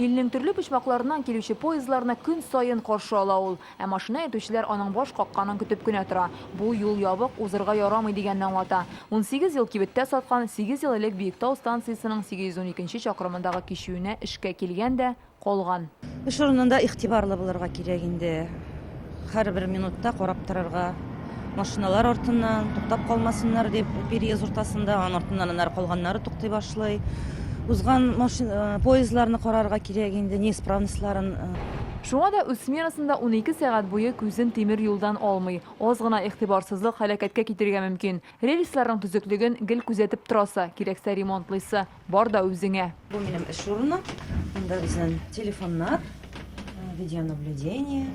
Илнең төрле почмакларыннан килүче поездларны көн саен каршы ала ул. Ә машина йөртүчеләр аның баш какканын көтеп кенә тора. Бу юл ябык, узырга ярамый дигәнне аңлата. 18 ел кибеттә саткан, сигез ел элек Биектау станциясенең 812 нче чакрымындагы кичүенә эшкә килгән дә, калган. Эш урынында игътибарлы булырга кирәк инде. Һәрбер минутта карап торырга. Машиналар артыннан туктап калмасыннар дип, переезд уртасында, аның артыннан аннары калганнары туктый башлый. Узган машина, поездларны карарга кирәк инде, неисправностьларын. Шуңа да үз сменасында 12 сәгать буе күзен тимер юлдан алмый. Аз гына игътибарсызлык һәлакәткә китерергә мөмкин. Рельсларның төзеклеген гел күзәтеп торасы, кирәксә ремонтлыйсы. Бар да үзеңә. Бу минем эш урыны. Монда безнең телефоннар, видеонаблюдение,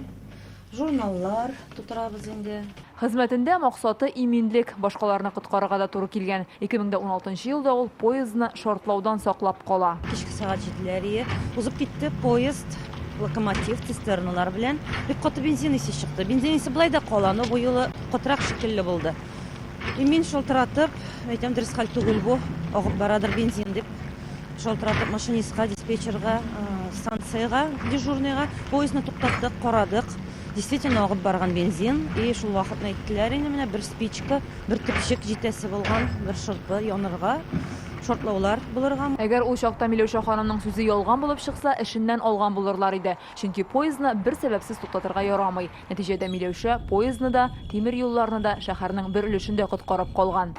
журналлар тутырабыз инде. Хезмәтендә максаты иминлек, башкаларны коткарырга да туры килгән. 2016 елда ул поездны шартлаудан саклап кала. Кичке сәгать җиделәр ие. Узып китте поезд, локомотив, цистерналар белән. Бик каты бензин исе чыкты. Бензин исе болай да кала, но бу юлы катырак шикелле булды. И мин шалтыратып, әйтәм, дөрес хәл түгел бу, агып барадыр бензин дип. Шалтыратып машинистка, диспетчерга, станциягә, дежурныйга поездны туктаттык, карадык. Действительно агып барган бензин. И шул вакытны әйттеләр инде менә бер спичка, бер төпчек җитәсе булган, бер шырпы янырга, шартлаулар булырга. Әгәр ул чакта Миләүшә ханымның сүзе ялган булып чыкса, эшеннән алган булырлар иде. Чөнки поездны бер сәбәпсез туктатырга ярамый. Нәтиҗәдә Миләүшә поездны да, тимер юлларны да, шәһәрнең бер өлешен дә коткарып калган.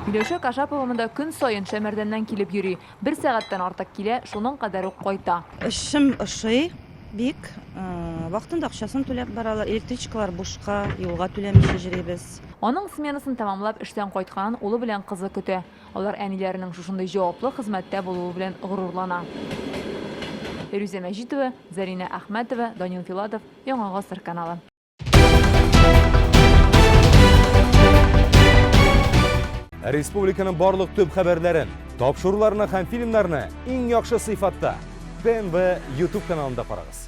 Миләүшә Кашапова монда көн саен Шәмәрдәннән килеп йөри. Бер сәгатьтән артык килә, шуның кадәр үк кайта. Эшем ошый бик. Вакытында акчасын түләп баралар. Электричкалар бушка, юлга түләмичә йөрибез. Аның сменасын тәмамлап эштән кайтканын улы белән кызы көтә. Алар әниләренең шушындый җаваплы хезмәттә булуы белән горурлана. Фирүзә Мәҗитова, Зәринә Әхмәтова, Данил Филатов, Яңа Гасыр каналы. Республиканың барлык төп хәбәрләрен, тапшыруларны һәм фильмнарны иң яхшы сыйфатта ТНВ YouTube каналында карагыз.